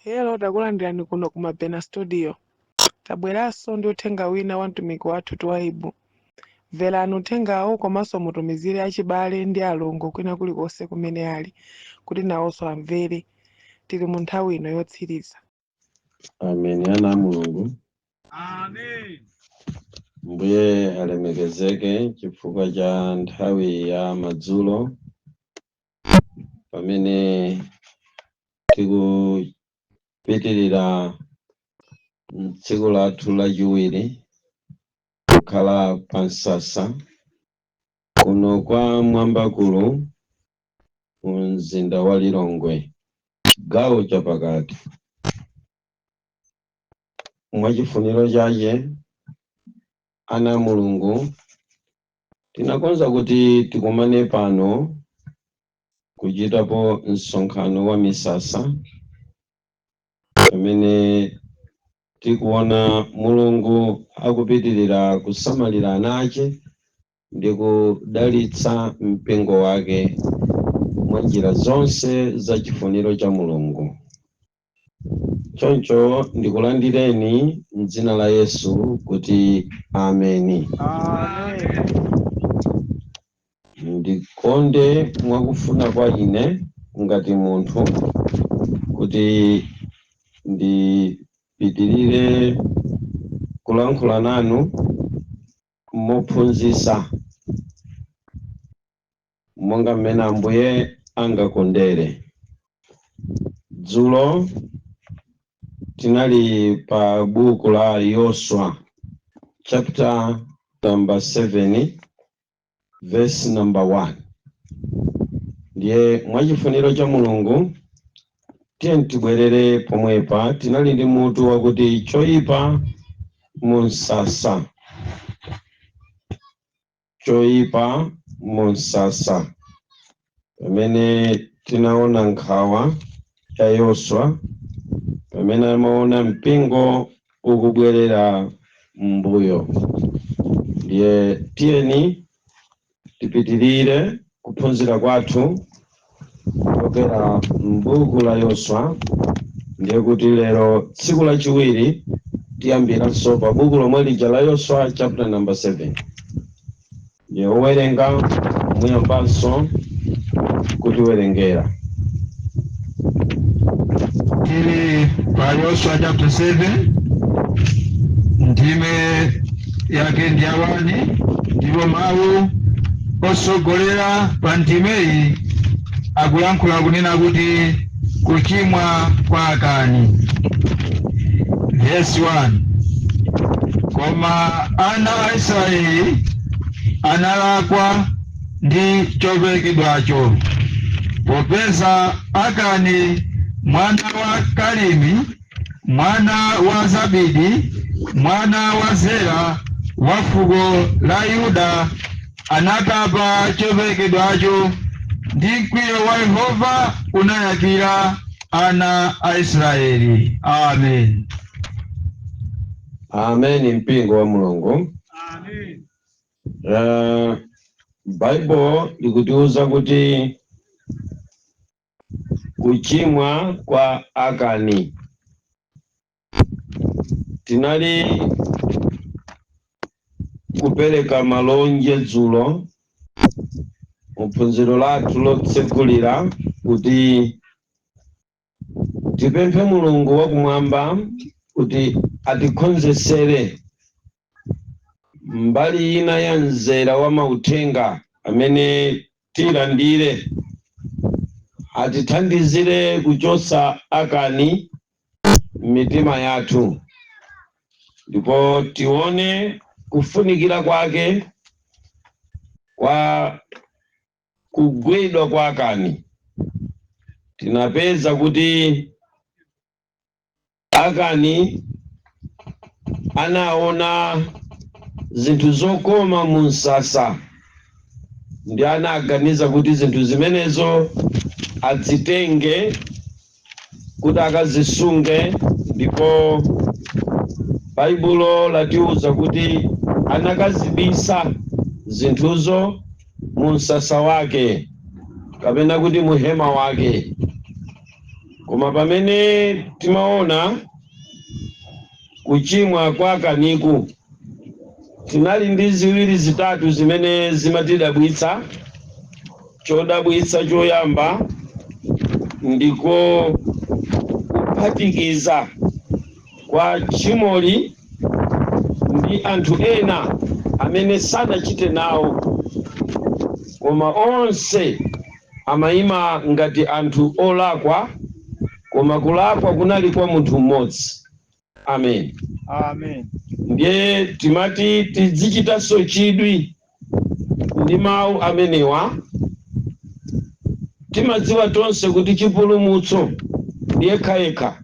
Hello, takulandirani kuno ku Mabena Studio. Tabweranso ndi uthenga wina wa mtumiki wathu Twaibu. Mverani uthengawo komanso mutumizire achibale ndi alongo kwina kulikonse kumene ali kuti nawonso amvere. Tili mu nthawi ino yotsiriza. Amen. Ana a Mulungu. Amen. Mbuye alemekezeke chifukwa cha nthawi ya madzulo pamene tikupitirira tsiku lathu lachiwiri kukhala pa msasa kuno kwa Mwambakulu mu mzinda wa Lilongwe, chigawo chapakati. Mwachifuniro chache, ana a Mulungu, tinakonza kuti tikumane pano kuchitapo msonkhano wa misasa pamene tikuona Mulungu akupitirira kusamalira ana ache ndi kudalitsa mpingo wake mwa njira zonse za chifuniro cha Mulungu. Choncho ndikulandireni m'dzina la Yesu kuti ameni. Amen. Ndikonde mwakufuna kwa ine ngati munthu kuti ndipitirire kulankhula nanu mophunzitsa monga mmene Ambuye angakondere. Dzulo tinali pa buku la Yoswa, chapter number 7, verse number 1. Ndiye mwachifuniro cha Mulungu, tiye tibwerere pomwepa. Tinali ndi mutu wakuti "Choyipa mu msasa", choyipa mu msasa, pamene tinaona nkhawa ya Yoswa pamene amaona mpingo ukubwerera mbuyo. Ndiye tiyeni tipitirire kuphunzira kwathu kuchokera m'buku la Yoswa. Ndiye kuti lero, tsiku lachiwiri, tiyambiranso pa buku lomwe lija la Yoswa, chapter number 7. Ndiye owerenga, muyambanso kutiwerengera. Tili pa Yoswa chapter 7, ndime yake ndi ya 1, ndipo mawu osogolera pa ndimeyi akulankhula kunena kuti "Kuchimwa kwa Akani". Verse 1: Koma ana a Israeli analakwa ndi choperekedwacho, popeza Akani mwana wa Karimi, mwana wa Zabidi, mwana wa Zera, wa fuko la Yuda, anatapa choperekedwacho, ndi mkwiyo wa Yehova unayakira ana a Israeli. Amen. Amen, mpingo wa Mulungu. Amen. Bible likutiuza kuti kuchimwa kwa Akani. Tinali kupereka malonje dzulo muphunziro lathu lotsegulira kuti tipemphe Mulungu wakumwamba kuti atikonzesere mbali ina ya mzera wa mauthenga amene tilandire, atithandizire kuchotsa Akani m'mitima yathu, ndipo tione kufunikira kwake kwa kugwidwa kwa Akani. Tinapeza kuti Akani anaona zinthu zokoma mu msasa ndi anaganiza kuti zinthu zimenezo adzitenge kuti akazisunge, ndipo Baibulo latiuza kuti anakazibisa zinthuzo mu msasa wake, kapena kuti mu hema wake. Koma Koma pamene timaona kuchimwa kwa Akaniku, tinali ndi ziwiri zitatu zimene zimatidabwitsa. Chodabwitsa choyamba ndiko kuphatikiza kwa tchimoli ndi anthu ena amene sanachite nawo, koma onse amayima ngati anthu olakwa, koma kulakwa kunali kwa munthu mmodzi. Amen. Amen. Ndiye timati tidzichitanso chidwi ndi mawu amenewa. Timadziwa tonse kuti chipulumutso ndi yekhayekha.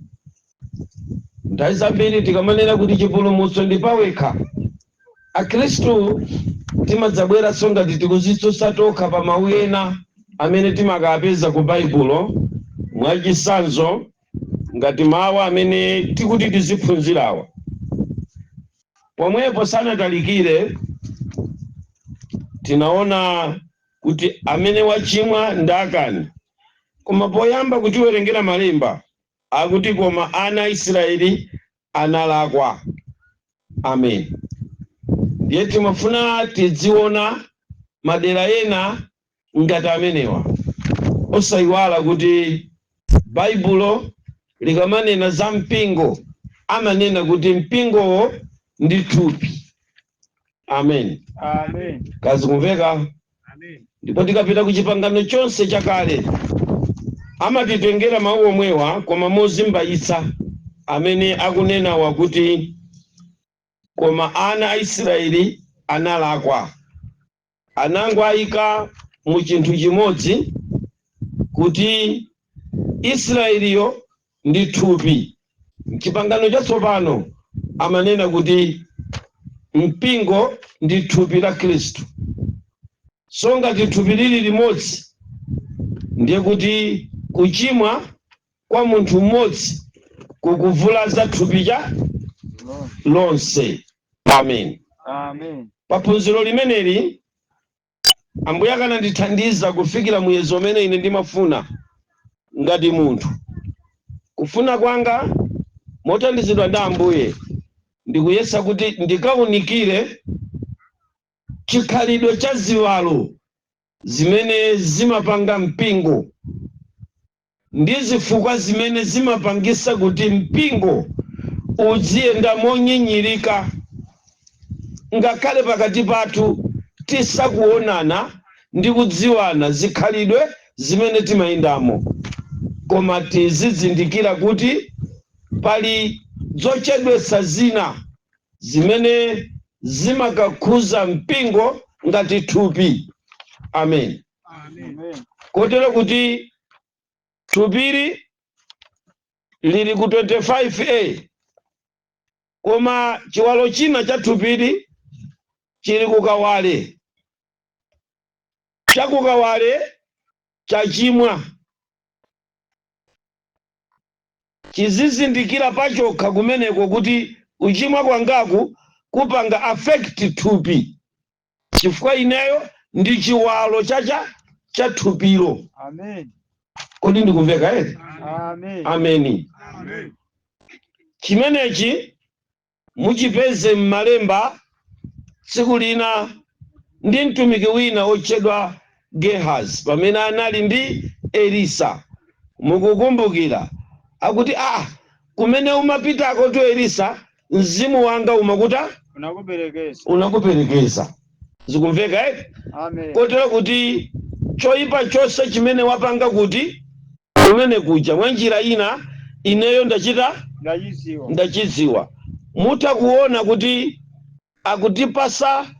Nthawi zambiri tikamanena kuti chipulumutso ndi pawekha, akhristu timadzabweranso ngati tikuzitsutsa tokha pa mawu ena amene timakapeza ku Baibulo. Mwachitsanzo, ngati mawu amene tikuti tiziphunzirawa, pomwepo sanatalikire tinaona kuti amene wachimwa ndi Akani. Koma poyamba kutiwerengera malemba akuti, "Koma ana a Israeli analakwa." Amen. Ndiye timafuna tidziona madera ena ngati amenewa, osayiwala kuti Baibulo likamanena za mpingo amanena kuti mpingowo ndi thupi. Amen. Amen. Kazi kumveka? Ndipo tikapita ku Chipangano chonse chakale amatitengera mawu omwewa, koma mozimbayitsa, amene akunenawa kuti, "Koma ana a Israeli analakwa." Anango ayika mu chinthu chimodzi kuti Israeliyo ndi thupi. Mchipangano Chatsopano amanena kuti mpingo ndi thupi la Khristu. So ngati thupi lili limodzi, ndiye kuti kuchimwa kwa munthu mmodzi kukuvulaza thupi cha lonse. Amen. Amen. Paphunziro limeneli, Ambuye akanandithandiza kufikira muyezo umene ine ndimafuna ngati munthu, kufuna kwanga mothandizidwa ndi Ambuye ndikuyesa kuti ndikawunikire chikhalidwe cha ziwalo zimene zimapanga mpingo ndi zifukwa zimene zimapangisa kuti mpingo uziyenda monyinyirika, ngakhale pakati pathu tisakuonana ndi kudziwana zikhalidwe zimene timayendamo, koma tizizindikira kuti pali zochedwetsa zina zimene zimakakhuza mpingo ngati thupi. Amen. Amen. Kotero kuti thupili lili ku 25A, koma chiwalo china cha thupili chili kukawale, chakukawale chachimwa, chizizindikira pachokha kumeneko kuti kuchimwa kwangaku kupanga affect thupi, chifukwa ineyo ndi chiwalo chacha cha thupilo. Amen. Kodi ndikumveka eti? Amen. Ameni. Chimenechi muchipeze m'malemba. Tsiku lina ndi mtumiki wina wotchedwa Gehazi, pamene anali ndi Elisa, mukukumbukira, akuti, "Aa, kumene umapitako tu Elisa, mzimu wanga umakuta Unakuperekeza. unakuperekeza." Zikumveka eti? Amen. Kotero kuti choyipa chonse chimene wapanga kuti kumene kuja, mwa njira ina ineyo ndachita Ndachidziwa. ndachidziwa. Mutha kuona kuti akutipasa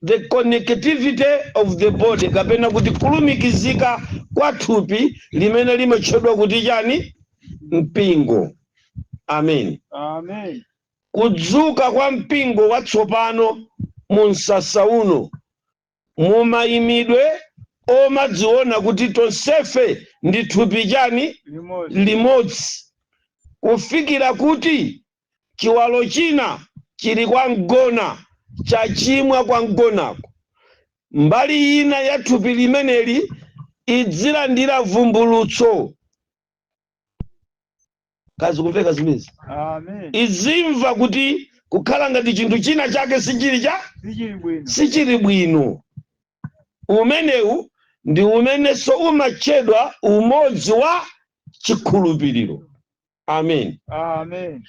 the connectivity of the body, kapena kuti kulumikizika kwa thupi limene limatchedwa kuti chani? Mpingo. Amen. Amen. Kudzuka kwa mpingo watsopano mu msasa uno, mumayimidwe omadziona kuti tonsefe ndi thupi chani? Limodzi. Limodzi, kufikira kuti chiwalo china chili kwa mgona, chachimwa kwa mgonako, mbali ina ya thupi limeneli idzilandira vumbulutso. Kazi kumveka zimenezi? Amen. Izimva kuti kukhala ngati chinthu china chake sichili cha Sichili bwino. Sichili bwino. Umenewu ndi umenenso umatchedwa umodzi wa chikhulupiriro. Amen. Amen.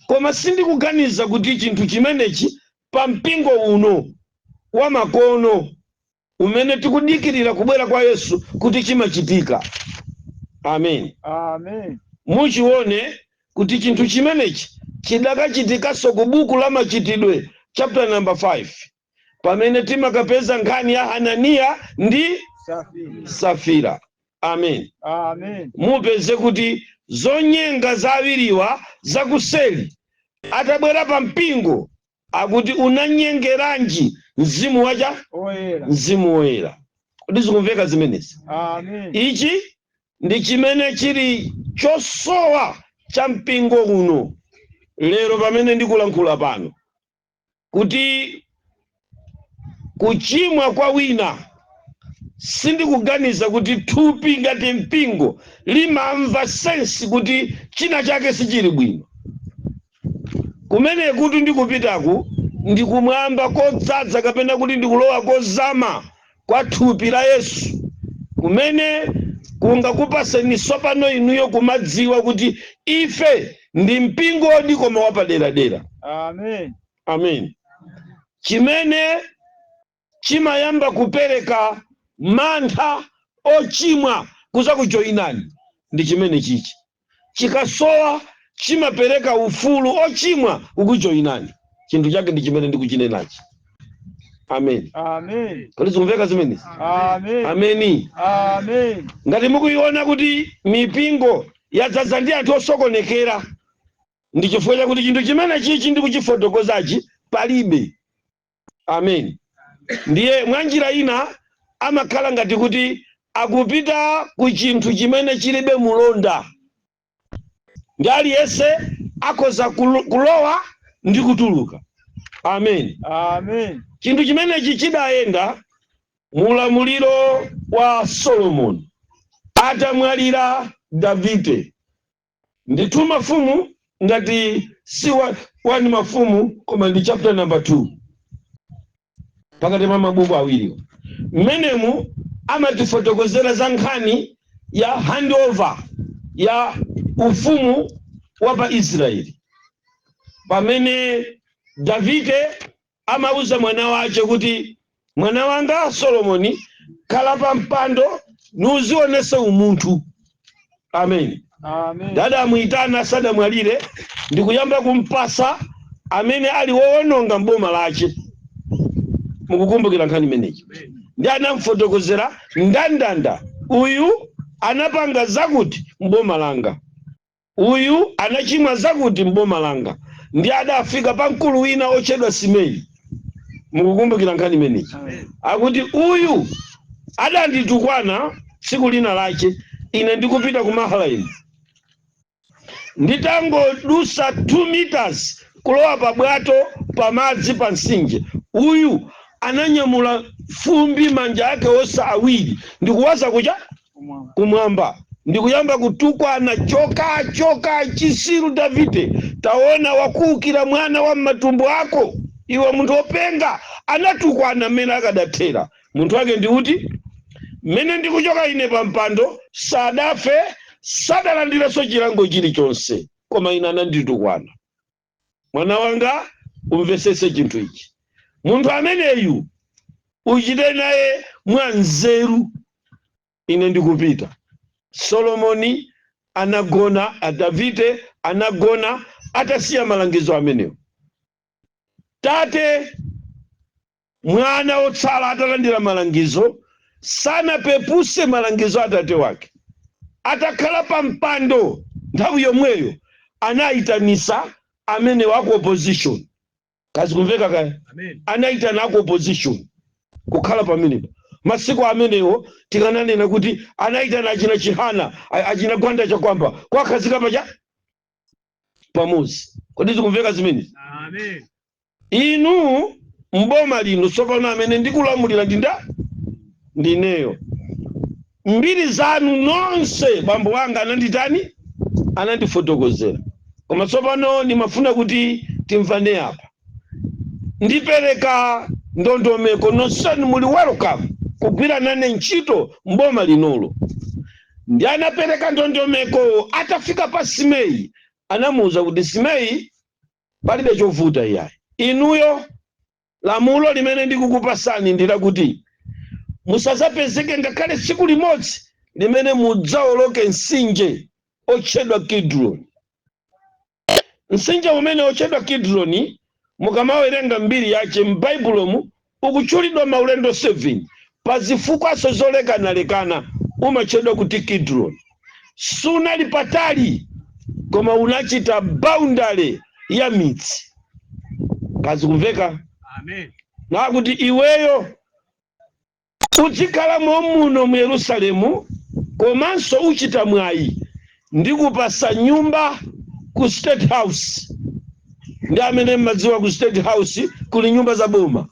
Koma sindikuganiza kuti chinthu chimenechi pa mpingo uno wa makono umene tikudikirira kubwera kwa Yesu kuti chimachitika. Amen. Amen. Muchione kuti chinthu chimenechi chidakachitikanso ku buku la Machitidwe chapter number 5, pamene timakapeza nkhani ya Hananiya ndi Safira. Safira. Amen. Amen. Mupeze kuti zonyenga za awiriwa zakuseli atabwera pa mpingo akuti, "Unanyengeranji mzimu wacha Oyera. Mzimu Woyera?" Kodi zikumveka zimenezi? Amen. Ichi ndi chimene chili chosowa cha mpingo uno lero pamene ndikulankhula pano, kuti kuchimwa kwa wina sindikuganiza kuti thupi ngati mpingo limamva sense kuti china chake sichili bwino. Kumene kuti ndikupitaku ndikumwamba kodzaza kapena kuti ndikulowa kozama kwa thupi la Yesu, kumene kungakupaseni tsopano inuyo kumadziwa kuti ife ndi mpingodi koma wapaderadera. Amen. Amen. Chimene chimayamba kupereka mantha ochimwa kuza kujoyinani ndi chimene chichi chikasowa, chimapereka ufulu ochimwa kukujoyinani. Chinthu chake ndi chimene ndikuchinenachi. Amen. Amen. Kodi zikumveka zimenezi? Amen. Ameni. Amen. Ngati mukuiona kuti mipingo yadzaza ndi anthu osokonekera, ndi chifukwa chakuti chinthu chimene chichi ndikuchifotokozachi palibe. Amen. Ndiye mwanjira ina amakhala ngati kuti akupita ku chinthu chimene chilibe mulonda, ndi aliyense akhoza kulowa ndi kutuluka. Amen. Amen. Chinthu chimenechi chidayenda mulamuliro wa Solomoni atamwalira Davide. Ndithu Mafumu, ngati si 1 Mafumu koma ndi chapter number 2, pakati pa mabuku awiriwo, mmenemu amatifotokozera za nkhani ya handover ya ufumu wa pa Israeli, pamene Davide amauza mwana wace kuti, "Mwana wanga Solomoni, khala pa mpando nuzionese umunthu." Amen. Amen. Dada amuyitana sadamwalire ndikuyamba kumpasa amene ali wowononga mboma lace. Mukukumbukira nkhani imeneyi? Ndi anamfotokozera ndandanda: uyu anapanga zakuti mboma langa, uyu anachimwa zakuti mboma langa. Ndi adafika pa mkulu wina otchedwa Simei. Mukukumbukira nkhani imeneyi? Amen. Akuti, "Uyu adanditukwana tsiku lina lache ine ndikupita ku Mahalaimu, nditangodusa 2 meters kulowa pa bwato pamadzi pa mtsinje, uyu ananyamula fumbi manja ake onse awiri ndikuwaza kucha Kumwamba. kumwamba, ndikuyamba kutukwana, 'Choka, choka, chisiru Davide, taona wakuukira mwana wa m'matumbo ako, iwe munthu wopenga.' Anatukwana mmene akadathera. Munthu wake ndikuti mmene ndikuchoka ine pa mpando sadafe, sadalandirenso chilango chilichonse, koma ine ananditukwana. Mwana wanga, umvesese chinthu ichi: munthu ameneyu uchite naye mwanzeru. Ine ndikupita." Solomoni anagona, Davide anagona atasiya malangizo amenewo. Tate mwana wotsala atalandira malangizo sanapepuse malangizo a tate wake. Atakhala pa mpando nthawi yomweyo anayitanisa amene waku opposition. Kazi kumveka kaya? Anayitana aku opposition kukhala pamenepo. Masiku amenewo tikananena kuti anayitana achina Chihana, achina Gwanda Chakwamba, kwakhazika pacha pamodzi. Kodi zikumveka zimenezi? "Inu mboma lino tsopano amene ndikulamulira ndinda ndineyo. Mbiri zanu nonse bambo wanga ananditani, Anandifotokozera, koma tsopano ndimafuna kuti timvane apa. Ndipereka ndondomeko, nonsenu muli welcome kugwira nane ntchito mboma linolo. Ndi anapereka ndondomeko. Atafika pa Simei, anamuwuza kuti, "Simei, palibe chovuta iyayi. Inuyo lamulo limene ndikukupasani ndi lakuti musazapezeke ngakhale tsiku limodzi limene mudzawoloke mtsinje otchedwa Kidroni." Mtsinje umene otchedwa Kidroni, mukamawerenga mbiri yache m'Baibulomu, ukutchulidwa maulendo 7 pa zifukwaso zolekanalekana. Umatchedwa kuti Kidroni. Sunali patali, koma unachita boundary ya midzi. Kazi kumveka? Amen. Nakuti iweyo uzikhala muno mu Yerusalemu, komanso uchita mwayi, ndikupasa nyumba ku State House. Ndi amene mmadziwa, ku State House kuli nyumba za boma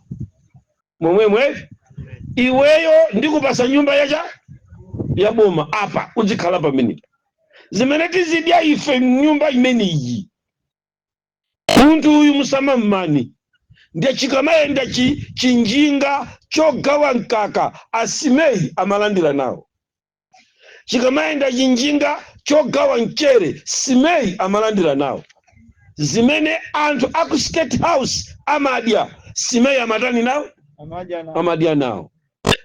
momwemwe. Iweyo ndikupasa nyumba yacha ya boma apa, uzikhala pamenepa. Zimene tizidya ife mnyumba imeneyi, munthu uyu musamam'mani. Ndiye chikamayenda chinjinga chogawa mkaka, aSimei amalandira nawo. Chikamayenda chinjinga chogawa mchere, Simei amalandira nawo. Zimene anthu aku State House amadya, Simei amatani nawo? Amadya na. Amadya nawo.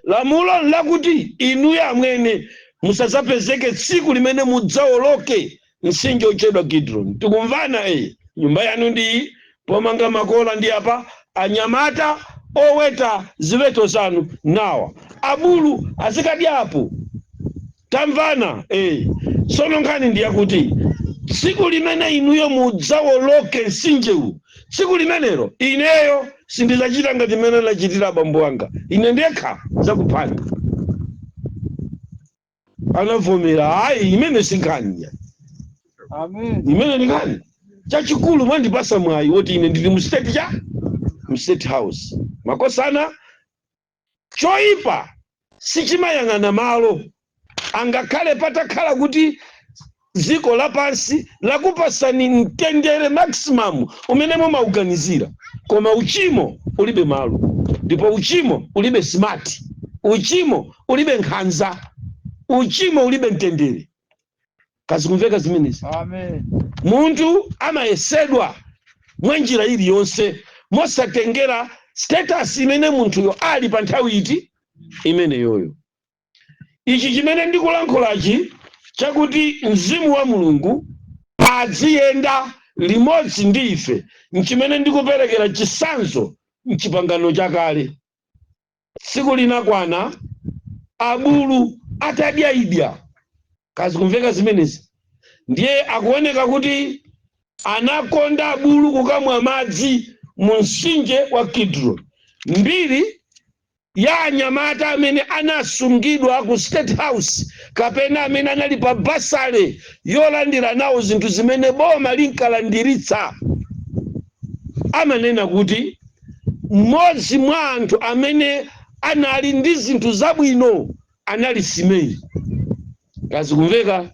Lamulo lakuti inuyo amwene musadzapezeke tsiku limene mudzawoloke mtsinje otchedwa Kidron. Tikumvana? Eh, nyumba yanu ndi pomanga makola ndi apa, anyamata oweta ziweto zanu nawa, abulu azikadyapo. Tamvana? Eh, tsono nkhani ndi yakuti tsiku limene inuyo mudzawoloke mtsinjewu, tsiku limenelo ineyo sindidzachita ngati mmene ndachitira abambo anga. Ine ndekha zakuphani. Anavomera, "Hayi, imene sinkhani." Amen. Imene ndi nkhani chachikulu, mwandipasa mwayi woti ine ndili mu state cha mu State House. Makosana, choyipa sichimayang'ana malo. Angakhale patakhala kuti dziko lapansi lakupasani mtendere maximum umene mumauganizira, koma uchimo ulibe malo, ndipo uchimo ulibe smart, uchimo ulibe nkhanza, uchimo ulibe mtendere. Kazikumveka zimenezi? Amen. Munthu amayesedwa mwa njira iliyonse, mosatengera status imene munthuyo ali pa nthawi iti imeneyoyo. Ichi chimene ndikulankhulachi, chakuti mzimu wa Mulungu aziyenda limodzi ndi ife, nchimene ndikuperekera chisanzo mchipangano chakale. Tsiku linakwana, abulu atadya idya. Kazikumveka zimenezi? Ndiye akuoneka kuti anakonda abulu kukamwa madzi mu mtsinje wa Kidron. Mbiri ya anyamata amene anasungidwa ku State House kapena amene anali pa bursary yolandira nawo zinthu zimene boma linkalandiritsa, amanena kuti mmodzi mwa anthu amene anali ndi zinthu zabwino anali Simei. Kazikumveka?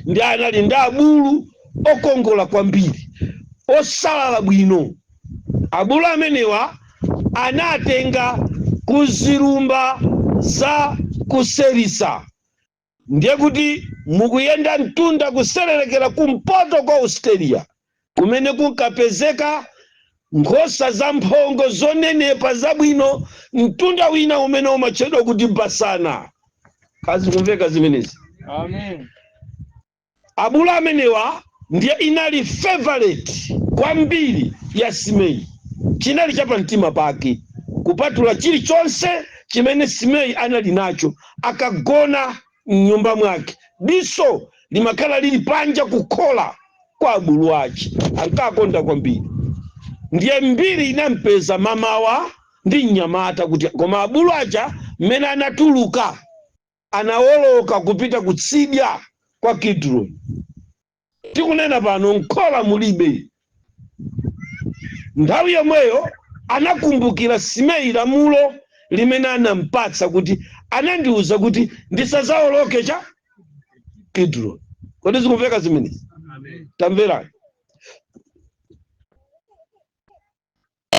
Ndi anali ndi abulu okongola kwambiri, osalala bwino. Abulu amenewa anatenga ku zilumba za kuserisa. Ndiye kuti mukuyenda mtunda kusererekera kumpoto kwa Australia, kumene kunkapezeka nkhosa zamphongo zonenepa zabwino, mtunda wina umene umatchedwa kuti Basana. Kazikumveka zimenezi? Amen. Abulu amenewa ndiye inali favorite kwambiri ya Simei. Chinali chapamtima pake kupatula chilichonse chimene Simei anali nacho. Akagona mnyumba mwake, diso limakhala lili panja kukhola kwa abulu ache. Ankakonda kwambiri. Ndiye mbiri inampeza mamawa ndi mnyamata kuti koma abulu aja mmene anatuluka, anawoloka kupita kutsidya kwa Kidron. Tikunena pano nkhola mulibe. Nthawi yomweyo anakumbukira Simei lamulo limene anampatsa, kuti anandiuza kuti ndisazawoloke cha Kidron. Kodi zikumveka zimenezi? Tamverani.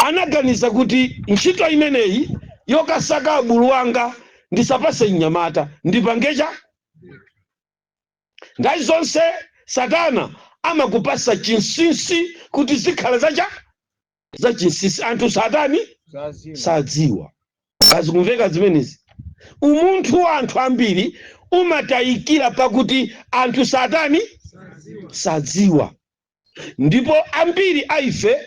Anaganiza kuti ntchito imeneyi yokasaka abulu anga ndisapase mnyamata, ndipangecha. Nthawi zonse Satana amakupasa chinsinsi kuti zikhala zacha za chinsinsi, anthu satani Sadziwa. Sadziwa. Kazikumveka zimenezi? Umunthu wa anthu ambiri umatayikira pakuti anthu satani sadziwa. Ndipo ambiri a ife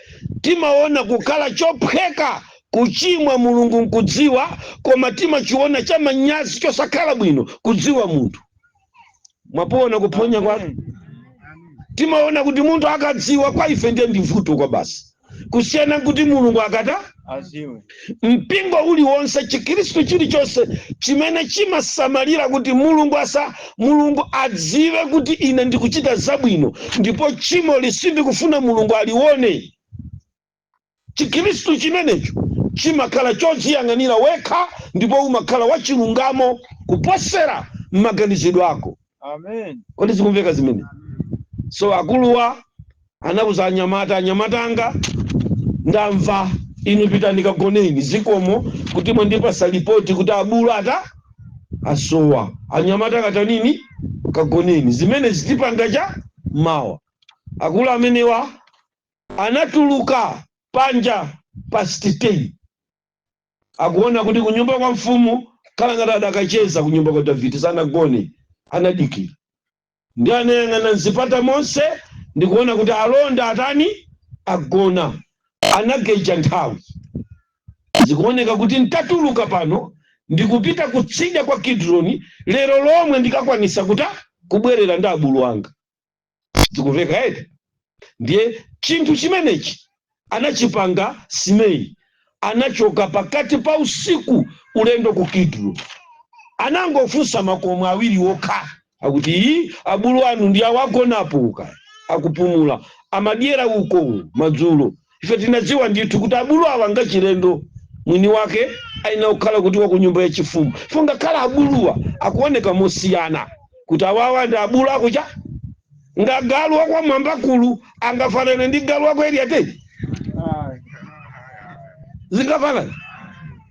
timaona kukhala chophweka kuchimwa Mulungu nkudziwa, koma timachiona chamanyazi, chosakhala bwino kudziwa munthu. Mwapoona kuphonya kwake? Amen. Timaona kuti munthu akadziwa kwa ife ndiye ndi vuto kwa basi, kusiyana kuti Mulungu akata Aziwe. Mpingo uliwonse, Chikhristu chilichonse chimene chimasamalira kuti Mulungu adziwe kuti ine ndikuchita zabwino ndipo tchimo sindikufuna Mulungu alione, Chikhristu chimenecho chimakhala chodziyang'anira wekha ndipo umakhala wachilungamo kuposera m'maganizidwe ako. Amen. Kodi zikumveka zimene? So akuluwa anakuza anyamata, "Anyamata anga, ndamva, inu pitani kagoneni, zikomo kuti mwandipasa ripoti kuti abulu ata asowa. Anyamata katanini, kagoneni, zimene zitipanga cha mawa." Akulu amenewa anatuluka panja past 10, akuona kuti kunyumba kwa mfumu khala ngati adakacheza kunyumba kwa Davide, sanagone, anadikira ndi anayang'ana mzipata monse ndikuona kuti alonda atani, agona. Anageja nthawi, zikuoneka kuti ntatuluka pano ndikupita kutsidya kwa Kidroni, lero lomwe ndikakwanisa kuta kubwerera ndi abulu anga. Zikumveka eti? Ndiye chinthu chimenechi anachipanga Simei. Anachoka pakati pa usiku ulendo ku Kidroni, anangofunsa makomo awiri okha, akuti, "Iyi, abulu anu ndi awagonapo uka akupumula, amadyera uko madzulo. Ife tinadziwa ndithu kuti abulu awa ngachilendo, mwini wake aina kukhala kuti wa ku nyumba yachifumu. Ifo ngakhala abuluwa akuoneka mosiyana, kuti awawa ndi abulu akucha nga galu wakwa Mwambakulu angafanane ndi galu wako area 10?" Ayi. Zingafanane?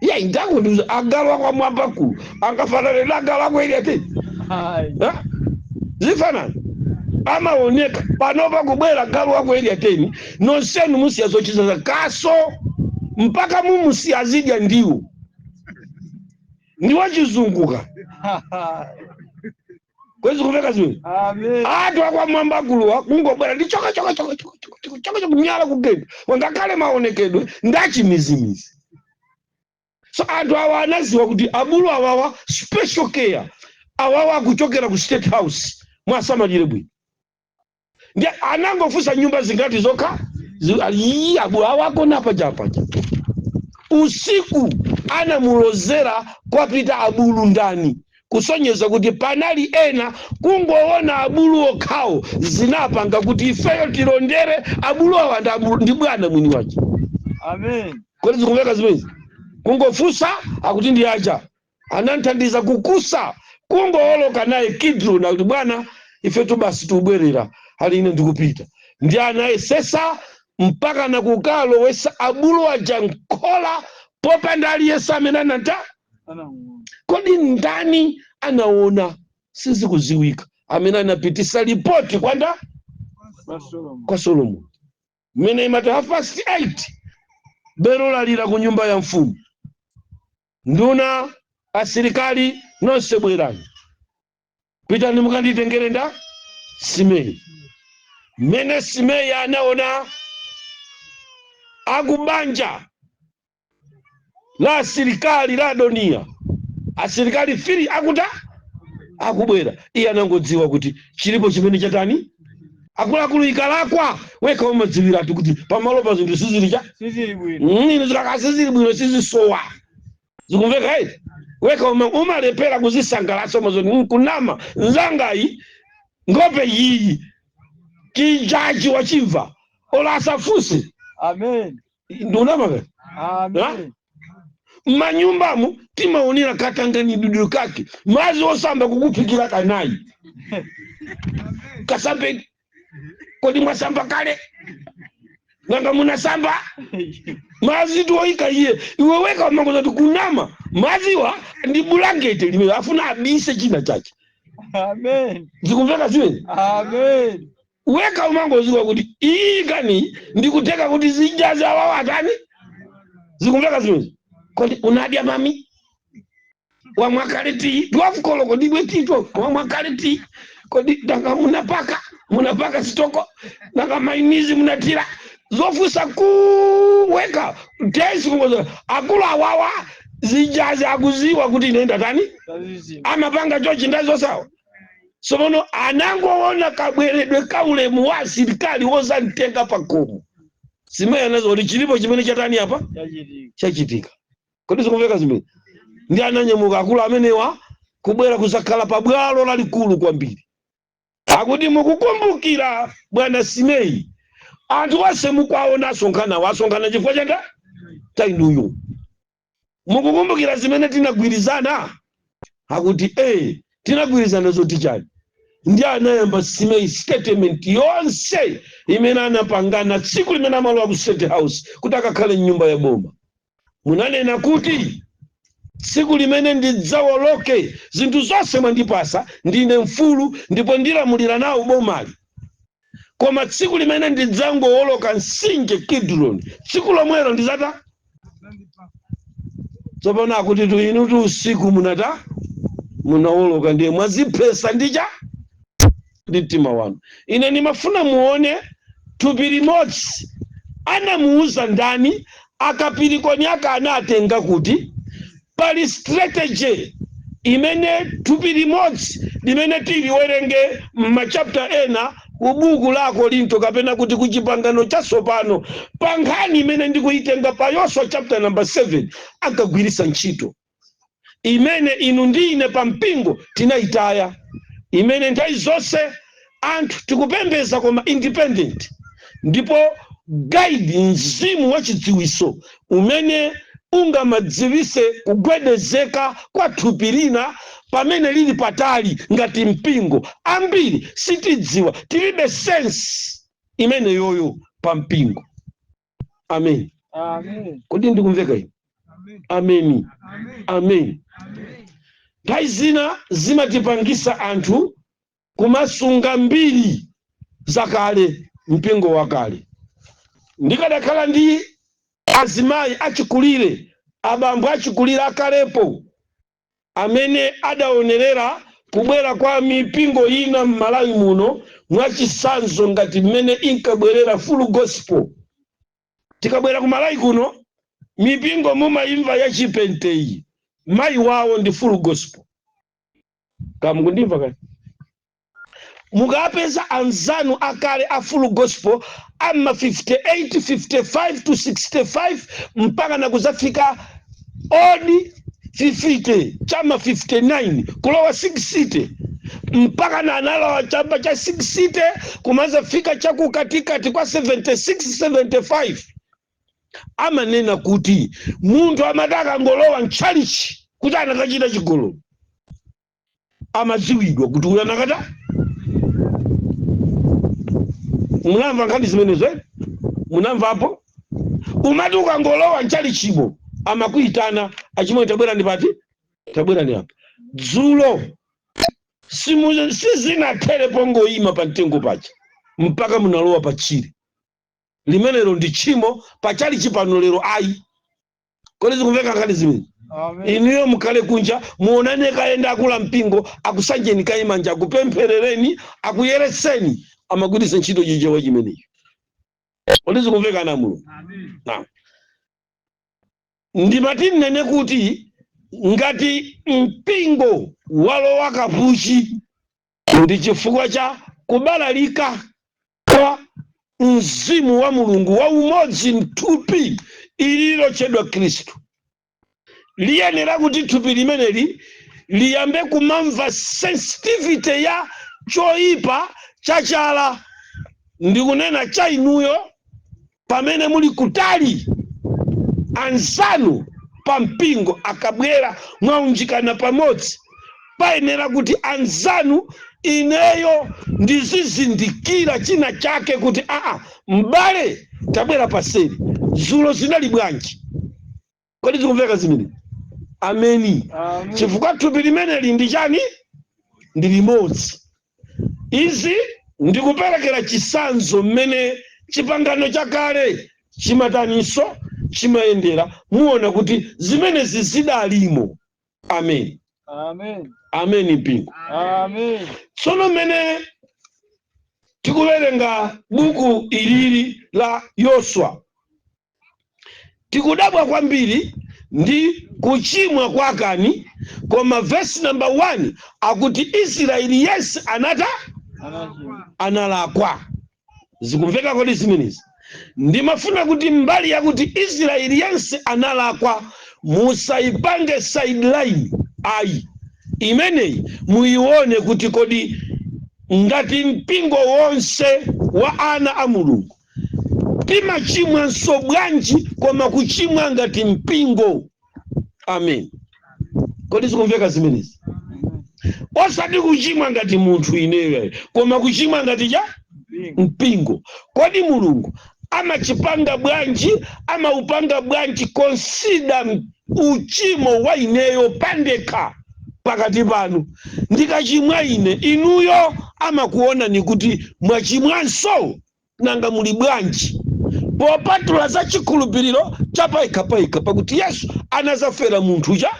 Ya, ndakuti agalu wakwa Mwambakulu angafanane ndi agalu ako area 10? Ayi. Ha? Zifanana? Amaoneka panopa kubwera galu wako area 10, nonsenu musiya zochita za kaso mpaka mumusiya azidya ndiwo ndiwachizunguka. Kwezi kumveka zimene? Amen. Anthu akwamwambakuluwa kungobwera ndi choka choka choka choka choka choka choka choka, mnyala kugenda, wangakhale maonekedwe ndachimizimizi. So anthu awa anaziwa kuti abulu awawa special care, awawa akuchokera ku State House, mwasamalire bwino. Ndi anangofunsa nyumba zingati zokha, iyi, abulu awa agona paja paja. Usiku anamulozera kwapita abulu ndani, kusonyeza kuti panali ena kungoona abulu okhawo zinapanga kuti ifeyo tilondere abulu awa ndi abulu ndi bwana mwini wache. Amen. Kodi zikumveka zimenezi? Kungofunsa, akuti ndi aja. Ananthandiza kukusa kungooloka naye Kidron, akuti, "Bwana, ifetu basi tiubwerera." Ali, "Ine ndikupita." Ndi anayesesa mpaka nakukalowesa abulu aja nkhola popanda aliyense amene anata Anamuona. Kodi ndani anaona? Sizikuziwika amene anapitisa ripoti kwanda Kwa Solomon. Kwa Solomon. Mmene imati 8:30, belo lalira ku nyumba ya mfumu, "Nduna, asilikali nonse bwerani, pitani mukanditengere nda Simei." Mmene Simei anaona akubanja la asilikali la Adoniya, asilikali 3 akuta akubwera, iye anangodziwa kuti chilipo chimene chatani. Akuluakulu, ikalakwa wekha umadziwiratu kuti pamalo pa zinthu sizili cha Sizili bwino. Inu zikakhala sizili bwino sizisowa. Zikumveka eti? Wekha umalephera kuzisangalatsa, umazoti nkunama nzangayi, ngope iyi chijaji wachimva ola asafunse. Amen. Ndiunamaka. Amen. Mmanyumbamo timaonera katanganidwe kake, mazi osamba kukuphikira kanayi. Kasambeni. Kodi mwasamba kale? Nanga munasamba? Mazi toyika iye, iwe weka umangoza kuti kunama. Maziwa ndi bulangeti limene afuna abise china chache. Amen. Zikumveka zimene? Amen. Weka umangoziwa kuti iyi kani ndikuteka kuti zijazi awawo atani. Zikumveka zimene? Kodi unadya mami? Wamwakale tii 12 koloko ndibwe tito wamwakale tii. Kodi nanga munapaka munapaka sitoko? Nanga mainizi munatira? Zofusa kuweka tesi kungoza akulu awawa zijazi akuziwa kuti inenda tani. Tazizima. Amapanga chochi ndazosawa. Somono anangoona kabweredwe kaulemu wa asilikali wozamtenga pakhomo, Simei anazo kuti chilipo chimene chatani apa. Chachitika. Chachitika. Kodi zikumveka zimene? Ndi ananyamuka akulu amenewa kubwera kuzakhala pabwalo lalikulu kwambiri, akuti, "Mukukumbukira bwana Simei, anthu onse mukwaona asonkhana, wasonkhana chifukwa chanda cha inuyo. Mukukumbukira zimene tinagwirizana?" Akuti, "Eh, tinagwirizana zoti chani?" Ndi anayamba Simei statement yonse imene anapangana tsiku limene amalowa ku State House kuti akakhale mnyumba ya boma. "Munanena kuti tsiku limene ndidzawoloke, zinthu zonse mwandipasa, ndine mfulu ndipo ndilamulira nawo bomali, koma tsiku limene ndidzangowoloka mtsinje Kidron, tsiku lomwelo ndizata." Tsopano akuti tu inu tu usiku munata munawoloka, ndiye mwaziphesa ndicha ndi mtima wanu. Ine ndimafuna muone thupi limodzi. Anamuuza ndani? Akapirikoni aka anatenga kuti pali strategy imene thupi limodzi limene tiliwerenge m'machapter ena ku buku la Korinto kapena kuti ku Chipangano Chatsopano, pa nkhani imene ndikuyitenga pa Yoswa chapter number 7, ankagwiritsa ntchito imene inu ndi ine pa mpingo tinayitaya, imene nthawi zonse anthu tikupembeza koma independent, ndipo guide mzimu wa chidziwiso umene ungamadziwise kugwedezeka kwa thupi lina pamene lili patali ngati mpingo. Ambiri sitidziwa, tilibe sense imene yoyo pa mpingo. Amen. Amen. Kodi ndikumveka ine? Ameni, amen. Nthawi zina zimatipangisa anthu kumasunga mbiri zakale, mpingo wakale. Ndikadakhala ndi azimayi achikulire, abambo achikulire akalepo amene adaonerera kubwera kwa mipingo ina m'Malawi muno, mwachisanzo ngati mmene inkabwerera Full Gospel. Tikabwera ku Malawi kuno, mipingo mumayimva ya Chipenteyi, mayi wawo ndi Full Gospel. Kamukundimva kani? Mukapeza anzanu akale a Full Gospel ama 58, 55 to 65 mpaka na kuzafika old 50, chama 59 kulowa 60, mpaka na analowa chamba cha 60 kumazafika chakukatikati kwa 76, 75, amanena kuti munthu amati akangolowa mtchalichi kuti anakachita chigololo, amadziwidwa kuti uyu anakata. Munamva nkhani zimenezo, eh? Munamvapo? Umati ukangolowa mtchalichimo amakuyitana, "Achimwe, tabwera ndi pati, tabwera ndi apa." Dzulo sizinathere pongoyima pa mtengo paja mpaka munalowa pa tchire limenelo, ndi tchimo pachalichi pano lero ayi. Kodi zikumveka nkhani zimene? Amen. Inuyo mukhale kunja, muonane kayenda akula mpingo, akusanjeni kayimanja, akupempherereni, akuyeretseni. Amagwiritsa ntchito Chichewa chimenecho. Kodi zikumveka na Mulungu? Na ndimati nnene kuti ngati mpingo walowa kapuchi ndi chifukwa cha kubalalika kwa mzimu wa Mulungu wa umodzi mthupi ili lotchedwa Khristu. Liyenera kuti thupi limeneli liyambe kumamva sensitivity ya choyipa chachala, ndikunena cha inuyo pamene muli kutali. Anzanu pa mpingo akabwera mwaunjikana pamodzi, payenera kuti anzanu Ineyo ndizizindikira china chake kuti aa, m'bale, tabwera paseri, zulo zinali bwanji? Kodi zikumveka zimene? Ameni. Amen. Chifukwa thupi limeneli ndi chani? Ndi limodzi. Izi ndikuperekera chisanzo mmene chipangano chakale chimataninso, chimayendera. Muona kuti zimenezi zidalimo. Amen. Amen. Amen, mpingo. Amen. Tsono mmene tikuwerenga buku ilili la Yoswa, tikudabwa kwambiri ndi kuchimwa kwa Akani, koma vesi namba 1 akuti Israeli yense anata Anachimwa. Analakwa. Zikumveka kodi zimenezi? Ndimafuna kuti mbali yakuti Israeli yense analakwa musayipange sideline, ayi. Imeneyi muyione kuti kodi ngati mpingo wonse wa ana a Mulungu timachimwanso bwanji, koma kuchimwa ngati mpingo? Amen. Kodi zikumveka zimenezi? Osati kuchimwa ngati munthu ineyo, koma kuchimwa ngati cha Mpingo. Mpingo. Kodi Mulungu amachipanga bwanji, amaupanga bwanji consider uchimo wa ineyo pandekha pakati panu? Ndikachimwa ine, inuyo amakuonani kuti mwachimwanso? Nanga muli bwanji popatula za chikhulupiriro cha payekha payekha, pakuti Yesu anazafera munthu cha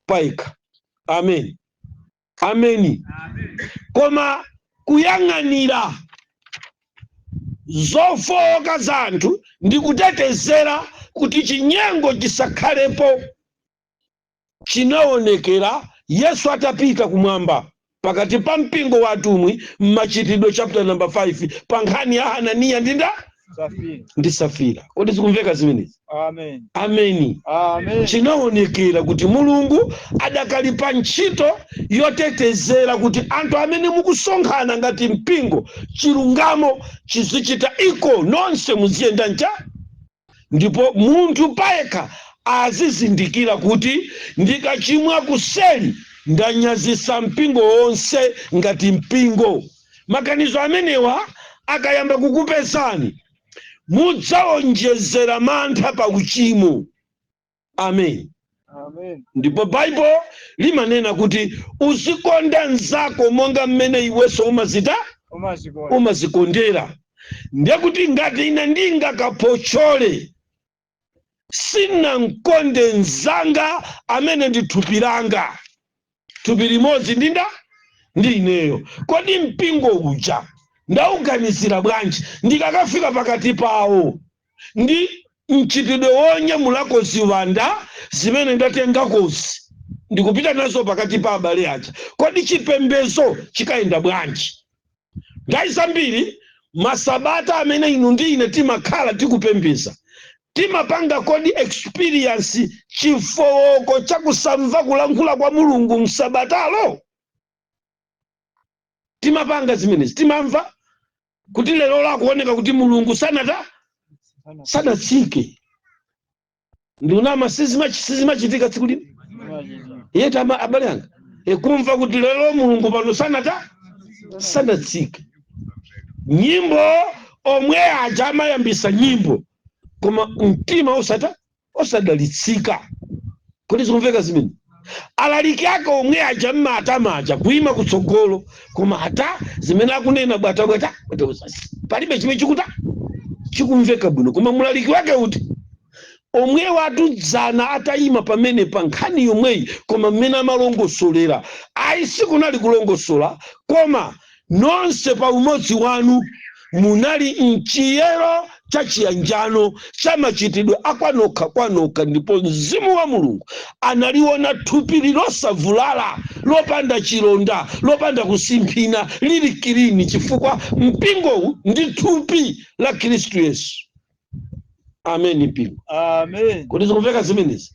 payekha? Amen, ameni. Koma kuyang'anira zofowoka za anthu ndi kutetezera kuti chinyengo chisakhalepo chinaonekera Yesu atapita kumwamba pakati pa mpingo wa atumwi, m'Machitidwe chapter number 5, pa nkhani ya Hananiya ndi nda Safira. Ndi Safira. Kodi zikumveka zimenezi? Amen. Ameni. Amen. Chinaonekera kuti Mulungu adakali pa ntchito yotetezera kuti anthu amene mukusonkhana ngati mpingo, chilungamo chizichita iko, nonse muziyenda ncha, ndipo munthu payekha azizindikira kuti ndikachimwa kuseli ndanyazisa mpingo wonse ngati mpingo. Maganizo amenewa akayamba kukupezani, mudzawonjezera mantha pa uchimo. Amen. Amen. Ndipo Baibulo limanena kuti uzikonda mnzako monga mmene iwenso umazita Umazikonda. Umazikondera. Ndiye kuti ngati ine ndingakaphochole, sinamkonde mnzanga amene ndi thupi langa, thupi limodzi ndinda ndi ineyo, kodi mpingo uja ndauganizira bwanji ndikakafika pakati pawo ndi mchitidwe wonyamulako ziwanda zimene ndatengakozi ndikupita nazo pakati pa abale aja? Kodi chipembezo chikayenda bwanji? Nthawi zambiri masabata amene inu ndi ine timakhala tikupembeza, timapanga kodi experience chifowoko chakusamva kulankhula kwa Mulungu msabatalo? Timapanga zimenezi? Timamva kuti lero lakuoneka kuti Mulungu sanata sanatsike? Ndikunama? Sizimachitika tsiku lino yeti, abale anga, kumva kuti lero Mulungu pano sanata sanatsike. Nyimbo omwe aja amayambisa nyimbo, koma mtima osata osadalitsika. Kodi zikumveka zimene? Alaliki ake omwe aja mmatamaja kuyima kutsogolo, koma ata zimene akunena bwatabwata, palibe chimene chikuta chikumveka bwino. Koma mulaliki wake uti omwe watudzana atayima pamene pa nkhani yomweyi, koma mmene amalongosolera, ayi, sikunali kulongosola, koma nonse pa umodzi wanu munali mchiyero cha chiyanjano cha machitidwe akwanokha kwanokha, ndipo mzimu wa Mulungu analiona thupi losavulala, lopanda chilonda, lopanda kusimphina, lili clean, chifukwa mpingowu ndi thupi la Khristu Yesu. Amen, mpingo. Amen. Kuti zikumveka zimenezi?